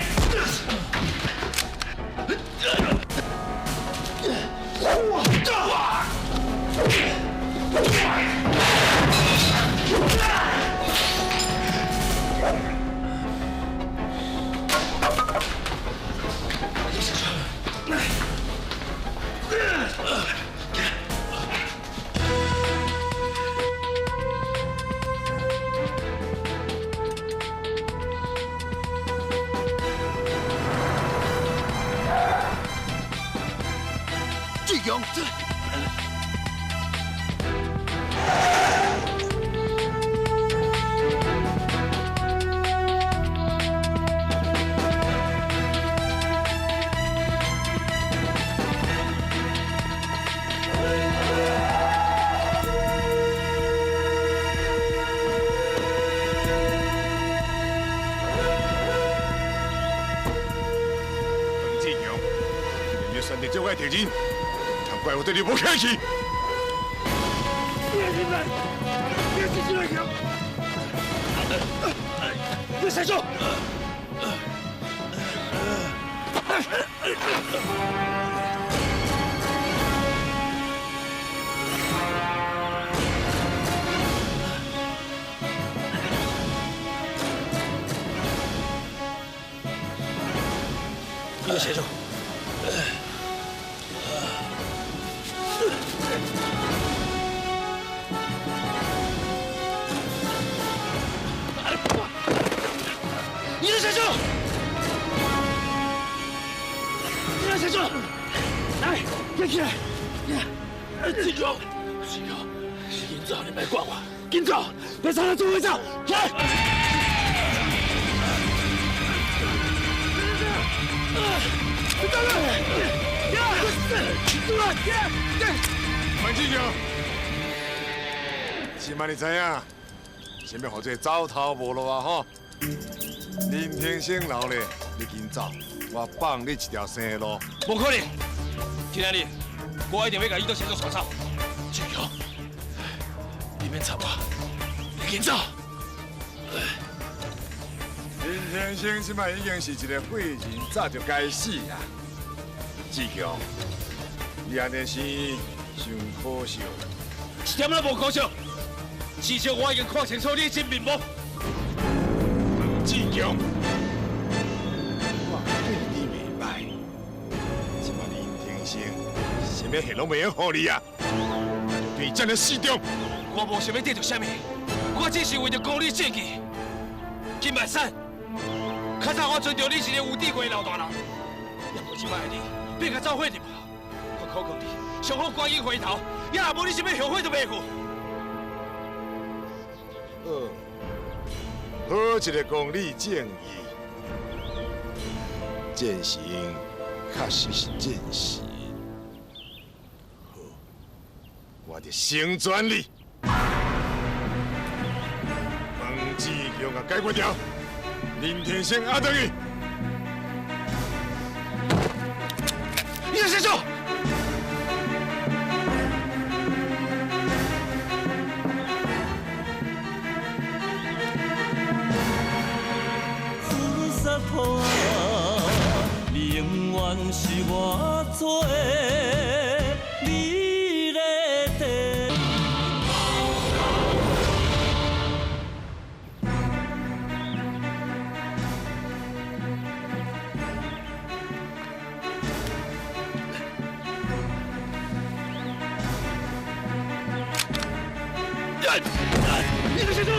O: 志强，
B: 志强，你选择这位敌人，怪我对你无客气。
M: 别进来！别进来！你谁做？你谁做？你是谁做？你是谁做？来，别起来！志强，志强，紧走，你别管我，紧走，别吵了，做会长，来！
B: 范志强，这摆你知影，啥物号做走投无路啊？吼！林天生老咧，你紧走，我放你一条生路。
M: 无可能！今仔日我一定欲共伊做先做带走。志强，你免插我，你紧走。
B: 林天生这摆已经是一个废人，早就该死啊！志强，你按呢生，伤可惜。
M: 一点都无可惜，至少我已经看清楚你的真面目。
B: 志强，我对你袂歹，这摆林天生啥物戏拢袂用予你啊！对这个死忠，
M: 我无想欲得著啥物，我只是为著公理正义。金万山，较早我尊重你是个有智慧的老大人，也无这摆的你变甲走火入魔。我苦劝你，上好赶紧回头，也若无你啥物后悔都袂赴。
B: 好，好一个公理正义，战神确实是战神。好，我就成全你。黄志强啊，解决掉，林天生阿转去。
M: 你是谁？
A: 你永远是我最美丽的。
M: 你个先生！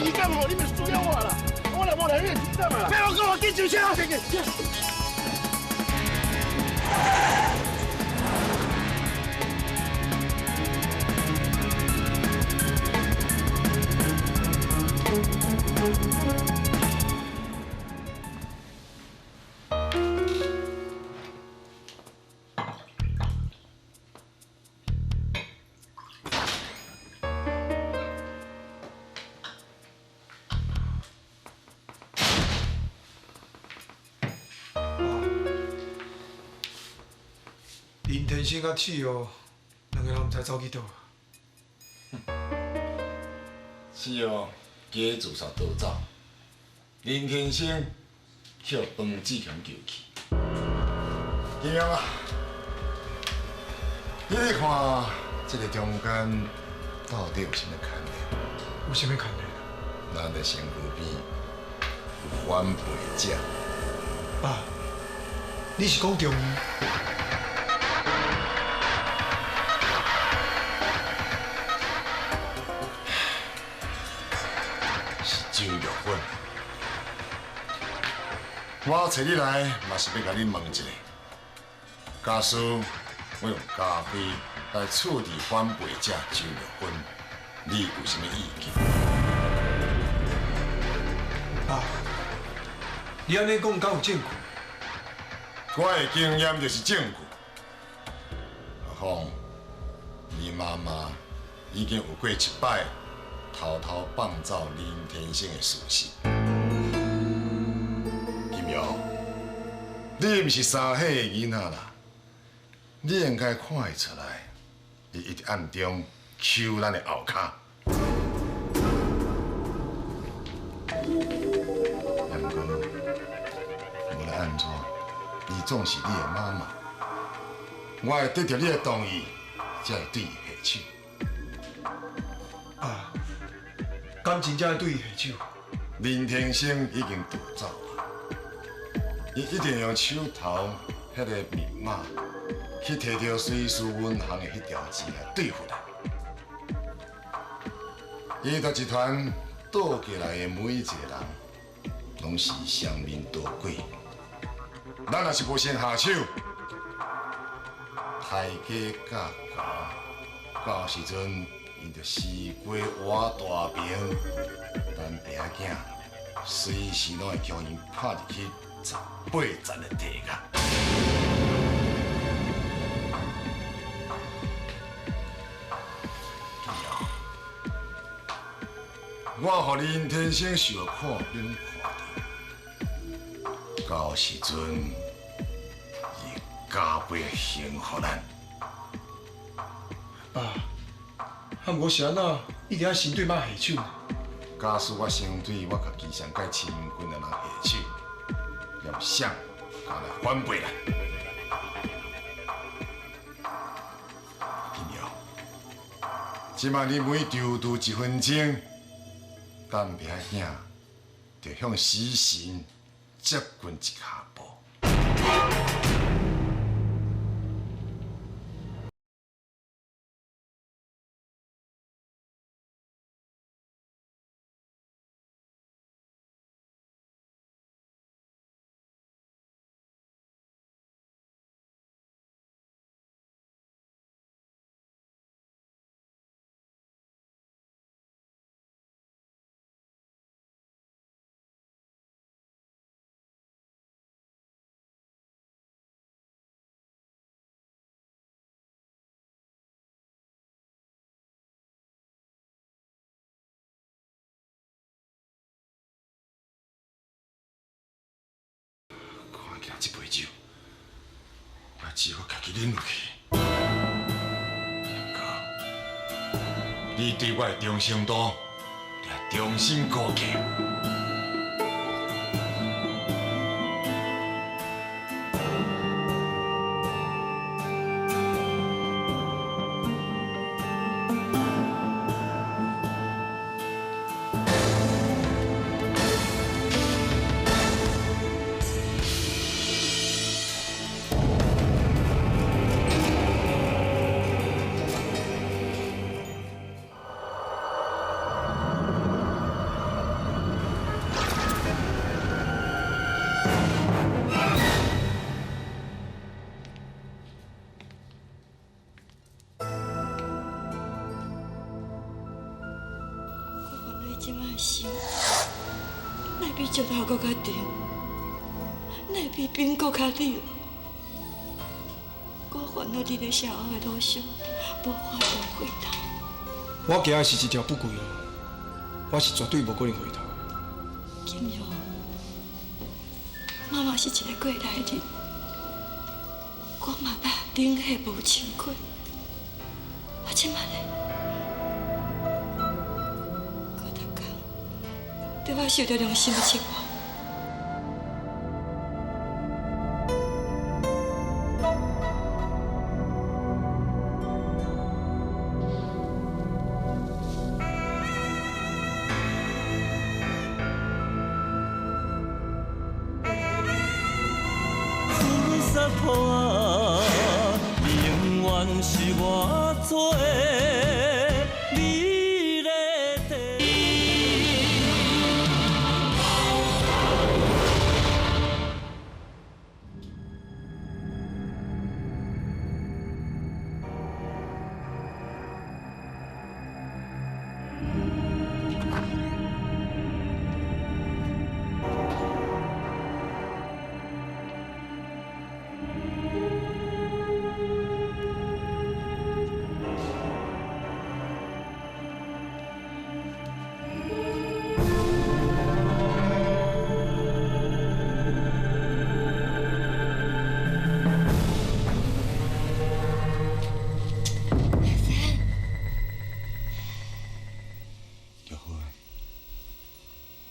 H: 鱼竿吼，你咪输了我啦！我若无来，你会真惨啊！
P: 别我讲，我紧上车。
D: 林天生佮志耀两个人毋知走去佗。
B: 志耀假自杀逃走，林天生予彭志强救去。金阳啊，你咧看这个中间到底有啥物牵连？
D: 有啥物牵连？
B: 咱的身躯边有反背者。
D: 爸，你是讲中医？
B: 是周玉芬，我找你来嘛是欲共你问一下，假使我用咖啡来处置反背者周玉芬，你有啥物意见？
D: 爸，你按呢讲敢有证据？
B: 我的经验就是证据。何况你妈妈已经有过一摆偷偷放走林天生的事实。金瑶，你毋是3岁的囡仔啦，你应该看会出来，伊一直暗中搝咱的后跤。不过，无论按怎，伊总是你的妈妈，我会得到你的同意，才会对伊下手。
D: 啊，敢真正对伊下手？
B: 林天生已经逃走了，伊一定用手头彼个密码去提著瑞士银行的彼条钱来兑付啦。伊甲集团倒过来的每一个人，拢是双面刀鬼。咱若是无先下手，刣鸡教狗，到时阵𪜶就死过活大平，咱爸仔囝随时拢会将𪜶拍入去18层的地狱。我予林天生受的苦，你拢看著。到时阵，伊加倍刑罚咱。
D: 爸，啊，毋过是按怎一定爱先对妈下手呢？
B: 假使我先对我家己上盖亲近的人下手，要谁敢来反背咱？金瑶，这摆你每踌躇一分钟，咱爸仔囝就向死神接近一跤步。看起来这杯酒，我只好家己啉落去。哥，你对我的忠诚度，你要重新估计。
C: 比石头阁较甜，哪会比冰阁较冷？我烦恼伫咧写后的路上，无法度回头。
D: 我行的是一条不归路，我是绝对无可能回头。
C: 金勇，妈妈是一个过来人，我嘛捌冷血无情过，啊，这摆呢，我逐工对我受到良心的折磨。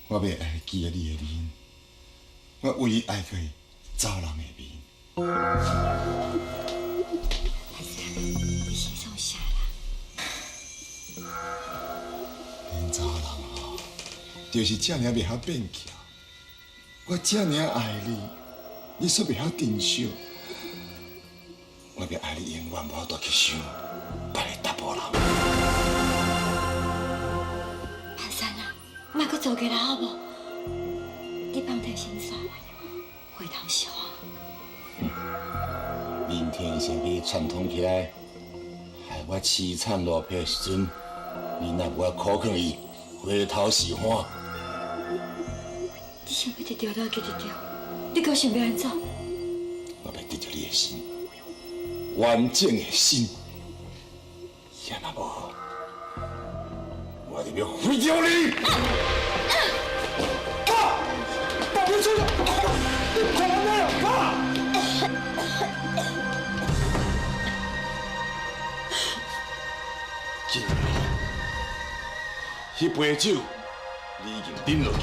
B: 我袂会记得你的面，我唯一爱过走人的面。
C: 你是创啥啦？
B: 恁查某人吼，就是这尔袂晓变巧。我这尔爱你，你煞袂晓珍惜。我欲爱你，永远无法度去想别个查埔人。
C: 莫阁做起来好无？你放低心煞，回头是岸。
B: 明天先给串通起来，害我凄惨落魄的时阵，你若无爱苦劝伊，回头是岸。
C: 你想欲得著，就去得著，你阁想欲按怎？
B: 我欲得著你的心，完整的心。也若无，我就欲毁掉你！
D: 爸，爸别出来！你看我呀，爸！
B: 金龙，彼杯酒你已经饮落去，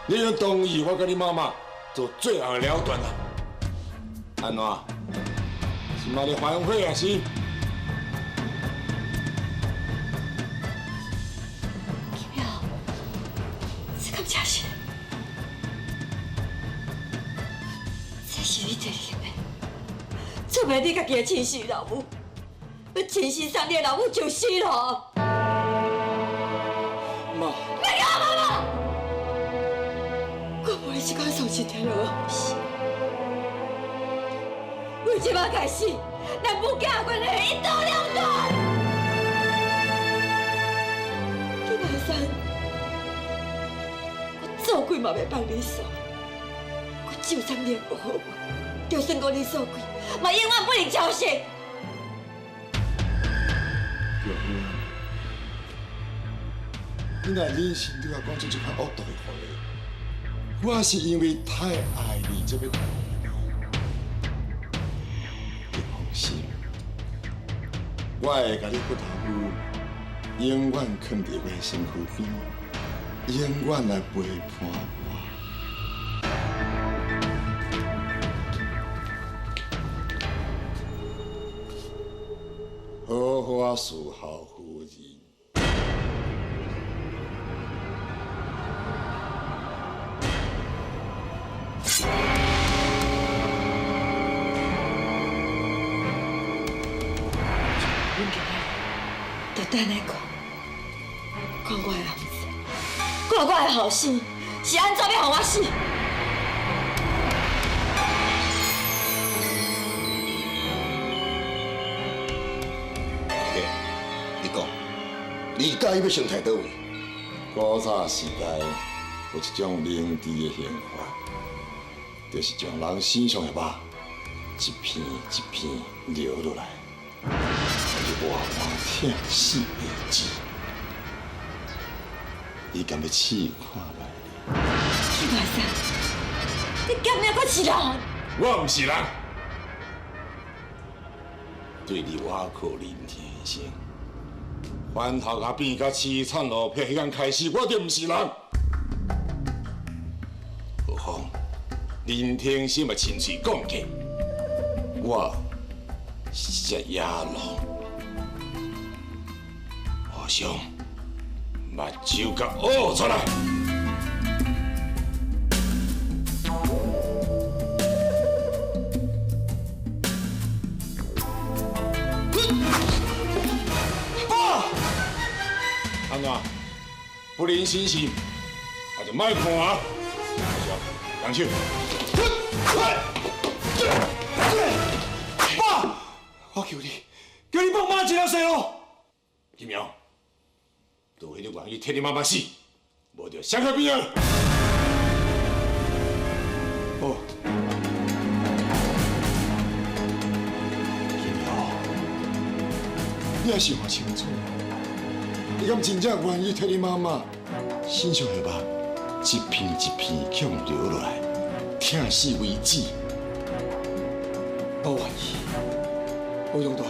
B: 你应同意我佮你妈妈做最后的了断啊？按怎？是嘛你反悔啊是？
C: 这是，这是你摕去的，出卖你家己的亲生老母，欲亲身送你的老母就死咯！
D: 妈，
C: 别叫我妈妈！我无你这款丧尽天良的方式。为这摆开始，咱母囝的关系一刀两断。金万山。做鬼嘛袂放你煞，我就算你无好运，就算讲你做鬼，嘛永远不能消失。
B: 玉芬，你若忍心对我讲出这款恶毒的话，我是因为太爱你，才欲你。你放心，我会共你骨头骨永远囥伫我的身躯边。永远来陪伴我，好好啊侍候夫人。
C: 阮今仔就等你看，看我的红色。看我的后生是按怎欲予我死？
O: 大哥，你讲，你介意欲先提佗位？
B: 古早时代，有一种灵智的刑罚，就是将人身上的肉一片一片流落来，就活活疼死为止。你敢欲试看觅？
C: 金万山，你敢命阁是人？
B: 我毋是人。对你我靠林天生，翻头壳变甲凄惨落魄，彼天开始我就毋是人。何况林天生嘛亲嘴讲过，我是只野狼，和尚目睭共挖出来。安怎？不灵心性，那就莫看啊！扬手。
D: 爸，我求你，求你放妈一条生路。
B: 金苗，除非你愿意替你妈妈死，无就闪开边仔。
D: 哦。
B: 金苗，你爱想清楚。你敢真正愿意替你妈妈身上的肉一片一片去予流落来，疼死为止？
D: 我愿意，我勇大，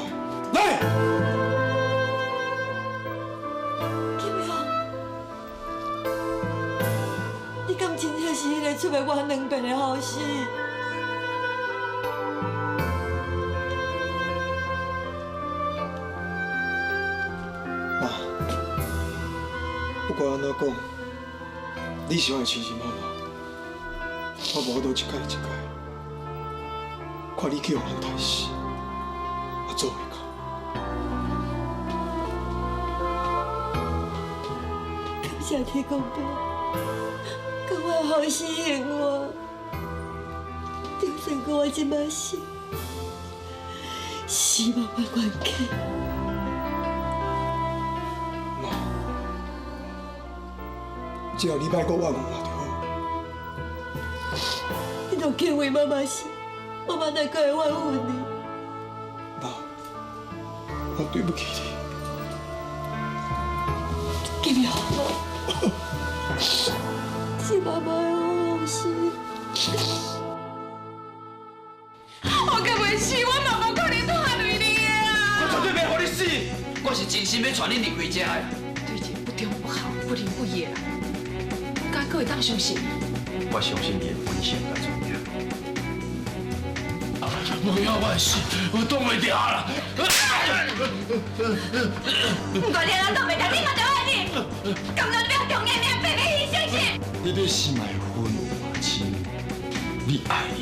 D: 来。
C: 金苗，你敢真正是彼个出卖我两遍的后生？
D: 不管按怎讲，你是我的亲生妈妈，我无法度一改一改，看你去予人刣死，我做袂到。
C: 感谢天公伯，给我好死刑我，就算讲我这摆死，死嘛袂冤家。
D: 只要你莫阁怨我就好。
C: 你都敬畏妈妈死，妈妈哪阁会怨恨你？
D: 妈，我对不起你。
C: 金苗，是妈妈的好死。
L: 我敢袂死，我嘛无可能拖累你啊！
I: 我绝对袂予你死，我是真心欲带恁离开这的。
L: 对一个不中不孝、不仁不义的人，我敢阁会当相信？
G: 我相信你的本性佮专业。
I: 我要我死，我挡袂牢啦！
C: 不管你人挡袂牢，你嘛著爱你。敢若你欲中命命白白牺牲是？
B: 你对心爱的魂有偌深，你爱伊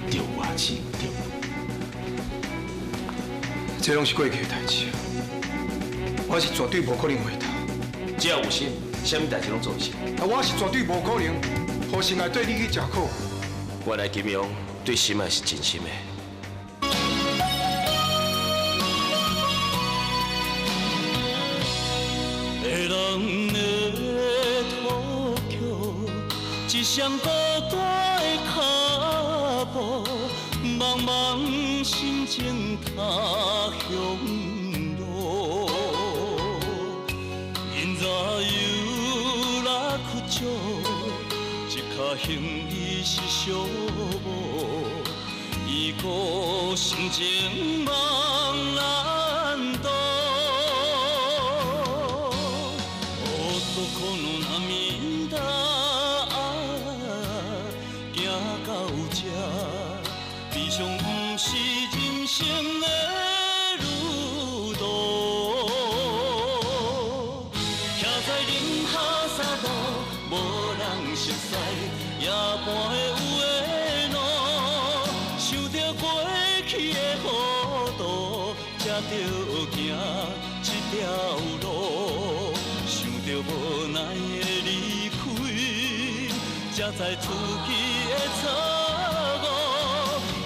B: 就有偌深对。
D: 这拢是过去的代志，我是绝对无可能回头。
M: 只要有心，啥物代志拢做会成。
D: 啊，我是绝对无可能，予心爱缀你去吃苦。
M: 原来金庸对心爱是真心的。
A: 别人的土桥，一双孤单的脚步，茫茫心情他乡路。人在游来缺少，一跤行李是寂寞，伊孤心情梦难渡。男の涙行到这，悲伤不是人生的旅途。徛在林下沙路，无人熟似，夜半的有的路，想着过去的糊涂，才著行这条路。想着无奈的离开，才知自己的错误。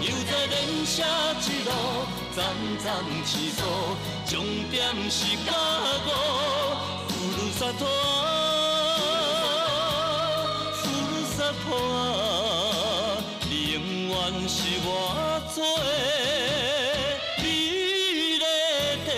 A: 又在连写一路，层层起诉，终点是觉悟。ふるさと是我。